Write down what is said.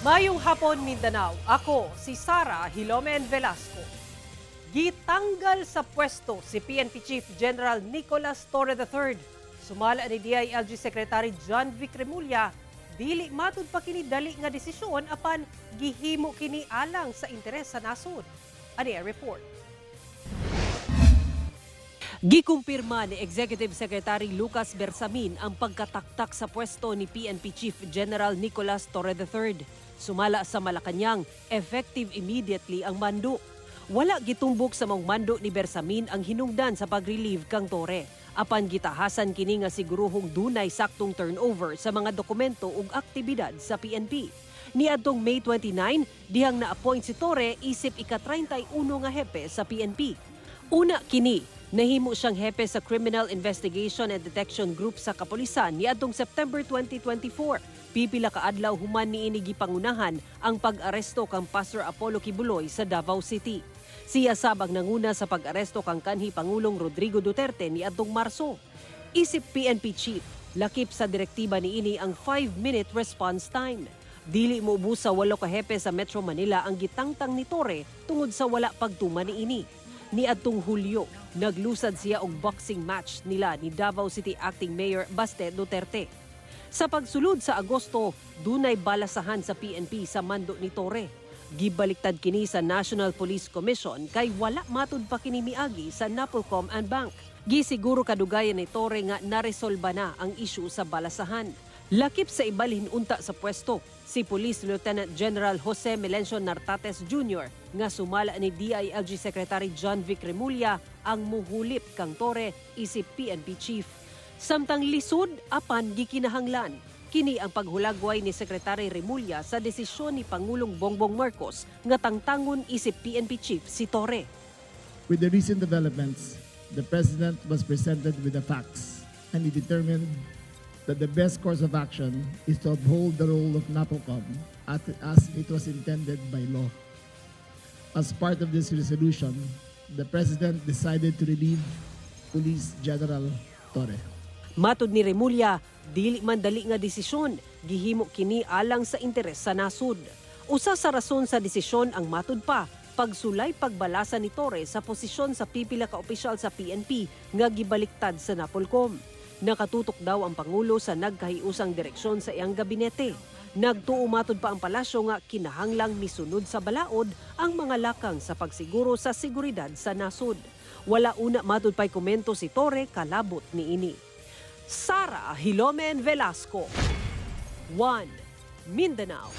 Mayong hapon, Mindanao. Ako si Sara Hilomen Velasco. Gitanggal sa pwesto si PNP Chief General Nicolas Torre III. Sumala ni DILG Secretary John Vic Remulla, dili matud pa kini dali nga desisyon apan gihimo kini alang sa interes sa nasod. Ani ang report. Gikumpirma ni Executive Secretary Lucas Bersamin ang pagkataktak sa pwesto ni PNP Chief General Nicolas Torre III. Sumala sa Malacañang, effective immediately ang mando. Wala gitumbok sa maong mando ni Bersamin ang hinungdan sa pag-relieve kang Torre. Apan gitahasan kini nga siguruhong dunay saktong turnover sa mga dokumento ug aktibidad sa PNP. Niadtong May 29, dihang na-appoint si Torre isip ika-31 nga hepe sa PNP. Una kini, nahimo siyang hepe sa Criminal Investigation and Detection Group sa kapolisan niadtong September 2024. Pipila ka adlaw human niini gipangunahan ang pag-aresto kang Pastor Apollo Quiboloy sa Davao City. Siya sab ang nanguna sa pag-aresto kang kanhi Pangulong Rodrigo Duterte niadtong Marso. Isip PNP chief, lakip sa direktiba niini ang 5-minute response time. Dili moubos sa 8 ka hepe sa Metro Manila ang gitangtang ni Torre tungod sa wala pagtuman niini. Niadtong Hulyo, naglusad siya og boxing match nila ni Davao City Acting Mayor Baste Duterte. Sa pagsulod sa Agosto, dunay balasahan sa PNP sa mando ni Torre. Gibaliktad kini sa National Police Commission kay wala matud pa kini miagi sa Napolcom en banc. Gisiguro kadugayan ni Torre nga naresolba na ang isyu sa balasahan. Lakip sa ibalhin unta sa pwesto si Police Lieutenant General Jose Melencio Nartatez Jr. nga sumala ni DILG Secretary John Vic Remulla ang muhulip kang Torre isip PNP Chief. Samtang lisod apan gikinahanglan kini ang paghulagway ni Secretary Remulla sa desisyon ni Pangulong Bongbong Marcos nga tangtangon isip PNP Chief si Torre. With the recent developments, the President was presented with the facts and he determined that the best course of action is to uphold the role of NAPOLCOM as it was intended by law. As part of this resolution, the President decided to relieve Police General Torre. Matud ni Remulla, dili man dali nga desisyon, gihimo kini alang sa interes sa nasod. Usa sa rason sa desisyon ang matud pa, pagsulay pagbalasa ni Torre sa posisyon sa pipila ka opisyal sa PNP nga gibaliktad sa Napolcom. Nakatutok daw ang Pangulo sa nagkahiusang direksyon sa iyang gabinete. Nagtuo matud pa ang palasyo nga kinahanglang misunod sa balaod ang mga lakang sa pagsiguro sa seguridad sa nasod. Wala una matud pa'y komento si Torre kalabot niini. Sara Hilomen Velasco. 1. Mindanao.